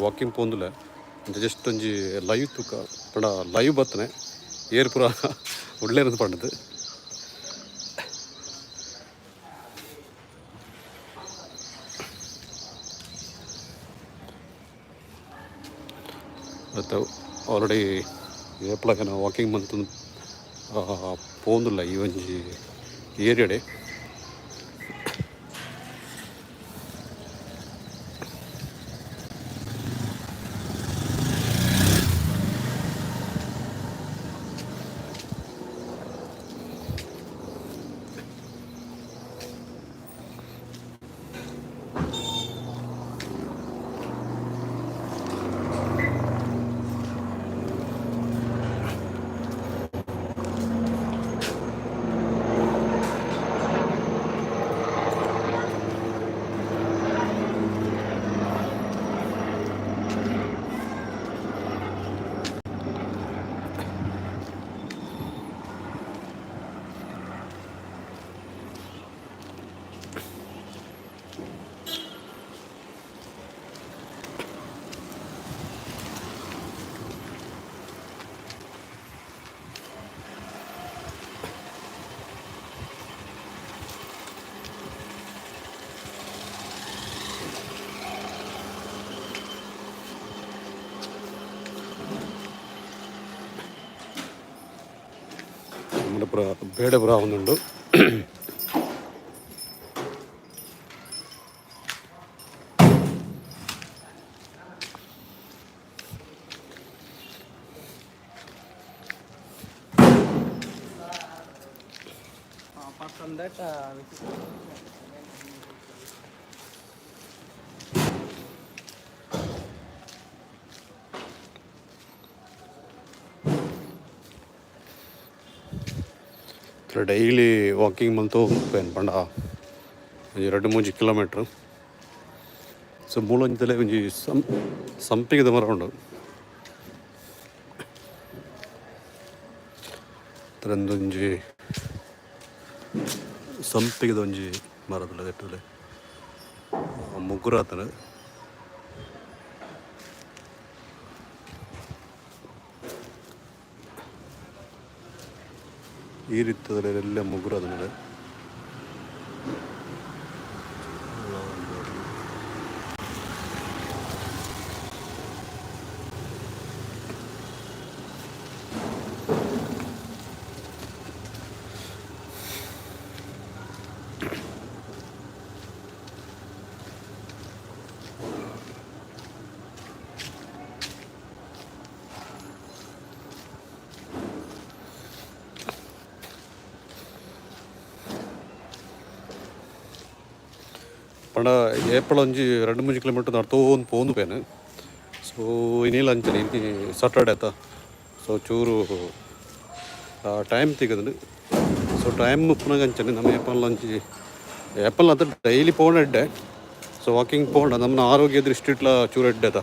Walking ಪೋಂದುಲೆ. Just ಒಂಜಿ live ತೂಕ ಪಂಡ ಲೈವ್ ಬತ್ತನೆ ಏರ್ ಪೂರ ಉಳ್ಳೇರಂದು ಪಂಡದು. ಬಟ್ ಆಲ್ರೆಡಿ ಏಪಲಗನ ವಾಕಿಂಗ್ ಮಂತೊಂದು ಪೋಂದುಲ್ಲ ಈ ಒಂಜಿ ಏರಿಯಾಡೆ. ಪೂರ ಬೇಡ ಪೂರ ಆವೊಂದುಂಡು. Apart from that, which is daily walking ಮಂತು ಉಪ್ಪೇನು ಪಂಡ ಒಂಜಿ ರಡ್ಡ್ ಮೂಜಿ ಕಿಲೋಮೀಟ್ರ್. ಸೊ ಮೂಲೊಂಜಿ ಒಂಜಿ ಸಂಪಿಗೆದ ಮರ ಉಂಡು. ಒಂಜಿ ಸಂಪಿಗೆದ ಒಂಜಿ ಮರದುಲ್ಲ ದೆಟ್ಟುಲೆ ಮುಗುರಾತನ. ಈ ರೀತಿಯಲ್ಲೆಲ್ಲ ಮುಗುರಾದನಲೆ. ಪಂಡ ಏಪಳ ಒಂಜಿ ರಡ್ಡ್ ಮೂಜಿ ಕಿಲೋಮೀಟರ್ ನಡ್ತೋಂದು ಪೋಂದು ಪೇನು. ಸೊ ಇನಿಲ ಅಂಚನೆ ಇನಿ ಸಾಟರ್ಡೆ ಆತ. ಸೊ ಚೂರು ಟೈಮ್ ತಿಕ್ಕುದುಂಡು. ಸೊ ಟೈಮ್ ಉಪ್ಪುನಗ ಅಂಚನೆ ನಮ್ಮ ಏಪಲ ಒಂಜಿ ಏಪಲ್ ಅತ ಡೈಲಿ ಪೋಣ ಎಡ್ಡೆ. ಸೊ ವಾಕಿಂಗ್ ಪೋಂಡ ನಮ್ಮನ ಆರೋಗ್ಯ ದೃಷ್ಟಿಟ್ಲ ಚೂರು ಎಡ್ಡೆ ಆತ.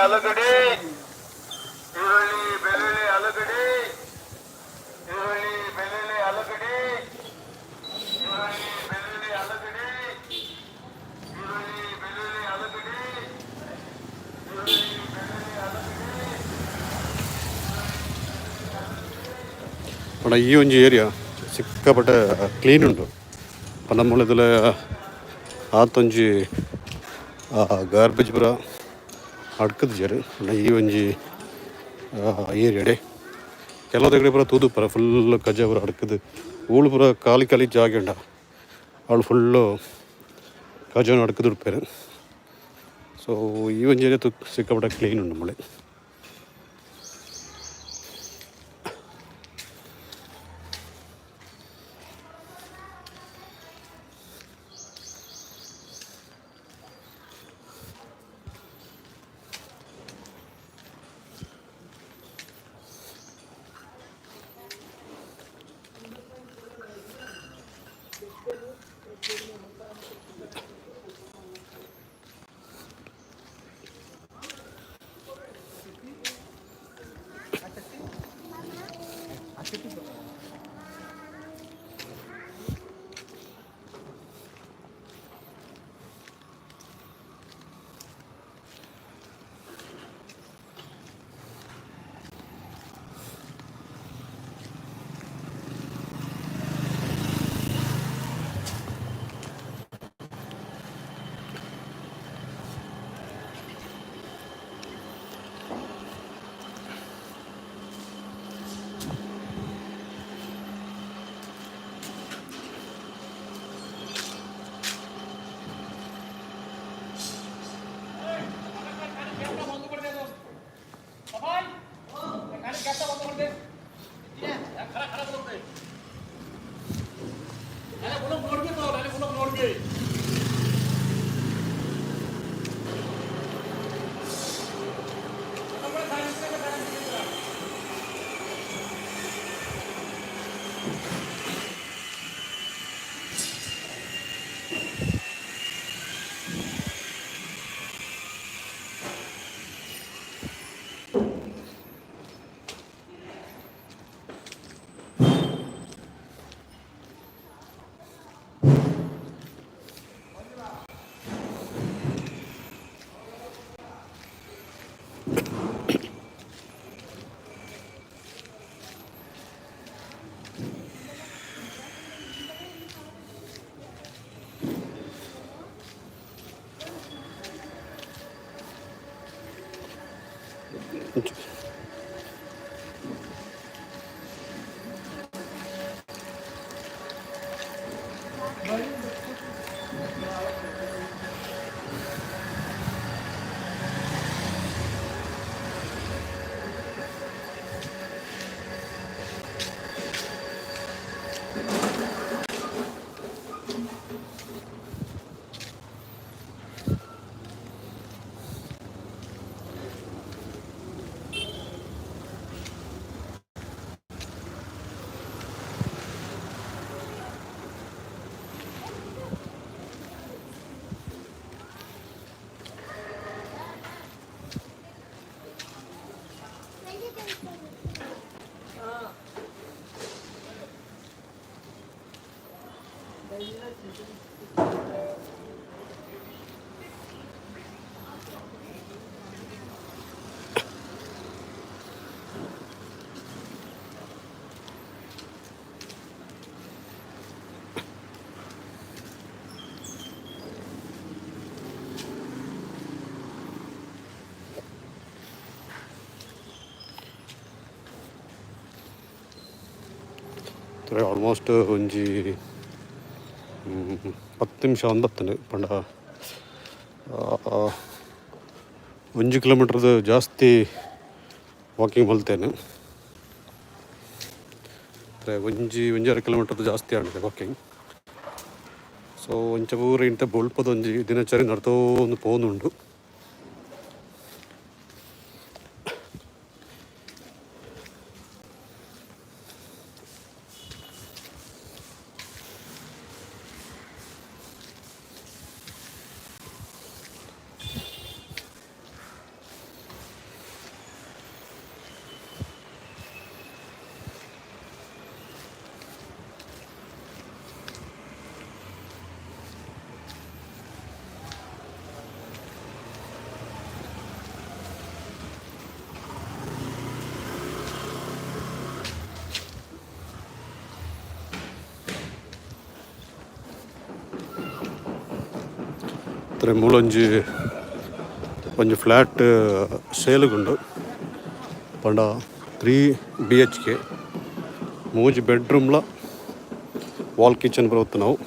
ಆಲೂಗಡ್ಡೆ, ಈರುಳ್ಳಿ, ಬೆಳ್ಳುಳ್ಳಿ, ಆಲೂಗಡ್ಡೆ, ಈರುಳ್ಳಿ, ಬೆಳ್ಳುಳ್ಳಿ, ಆಲೂಗಡ್ಡೆ, ಈರುಳ್ಳಿ, ಬೆಳ್ಳುಳ್ಳಿ, ಆಲೂಗಡ್ಡೆ, ಈರುಳ್ಳಿ, ಬೆಳ್ಳುಳ್ಳಿ, ಆಲೂಗಡ್ಡೆ, ಈರುಳ್ಳಿ, ಬೆಳ್ಳುಳ್ಳಿ, ಆಲೂಗಡ್ಡೆ. ಪಂಡ ಈ ಒಂಜಿ ಏರಿಯಾ ಸಿಕ್ಕಾಪಟ್ಟೆ ಕ್ಲೀನ್ ಉಂಡು. ಪಂಡ ಮೂಲ ಆತೊಂಜಿ ಗಾರ್ಬೇಜ್ ಪೂರ ಅಡ್ಕದಿಜೆರ್. ಪಂಡ ಈ ಒಂಜಿ ಏರಿಯಾಡೆ ಕೆಲವು ಕಡೆ ಪೂರ ತೂದು ಪೂರ ಫುಲ್ ಕಜ ಪೂರ ಅಡ್ಕದು, ಊಳು ಪೂರ ಖಾಲಿ ಖಾಲಿ ಜಾಗೆ ಉಂಡ, ಅವಳು ಫುಲ್ಲು ಕಜನ ಅಡ್ಕದು ಉಡ್ಪೇರು. ಸೊ ಈ ಒಂಜಿ ಏರಿಯಾ ಸಿಕ್ಕಾಪಟ್ಟೆ ಕ್ಲೀನ್ ಉಂಡು ಮೂಲೆ. ಆಲ್ಮೋಸ್ಟ್ ಒಂಜಿ 10 ನಿಮಿಷ ಒಂದತ್ತಂಡು. ಪಂಡ 1 ಕಿಲೋಮೀಟ್ರ್ದು ಜಾಸ್ತಿ ವಾಕಿಂಗ್ ಮಲ್ತೇನೆ. ಒಂಜಿ 1.5 ಕಿಲೋಮೀಟರ್ದು ಜಾಸ್ತಿ ಆಂಡ್ ವಾಕಿಂಗ್. ಸೊ ಒಂಚ ಪೂರ ಇಂತ ಬೊಲ್ಪದ ಒಂಜಿ ದಿನಚರಿ ನಡ್ತೊಂದು ಪೋವೊಂದುಂಡು. ಮೂಲೊಂಜಿ ಒಂಜಿ ಫ್ಲ್ಯಾಟ್ ಸೇಲ್ಗುಂಡು. ಪಂಡ 3 ಬಿಎಚ್ಕೆ, ಮೂಜಿ ಬೆಡ್ರೂಮ್ಲ, ವಾಲ್ ಕಿಚನ್ ಬರುತ್ತೆ ನಾವು.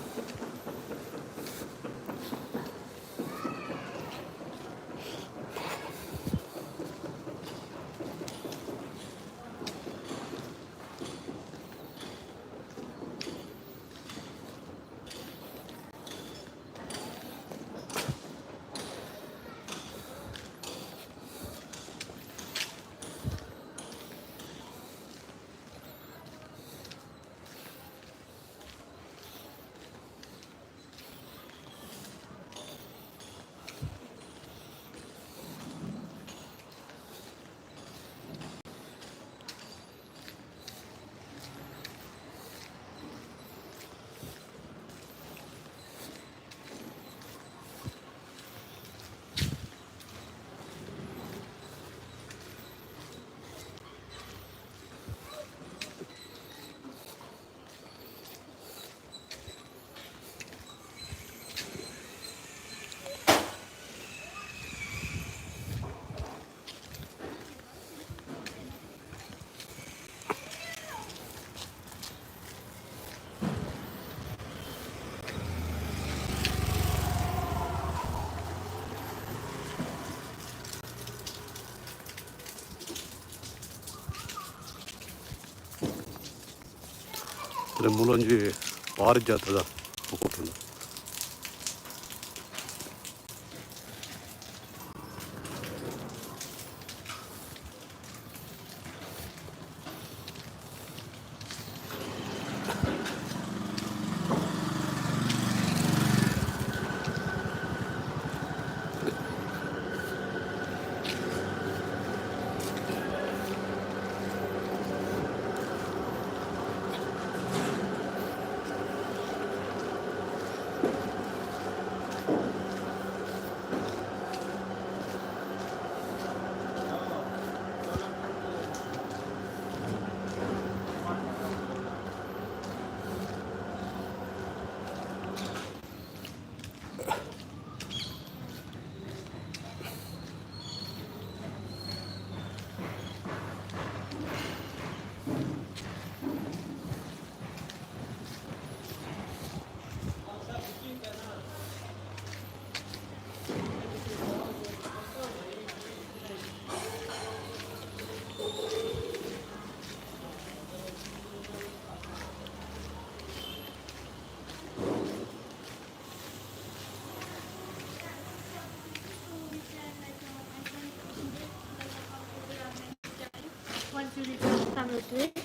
ಮೂಲೊಂಜಿ ಪಾರಿಜಾತದ ಕೊಟ್ಟುಂಡು. Once you return, submit it.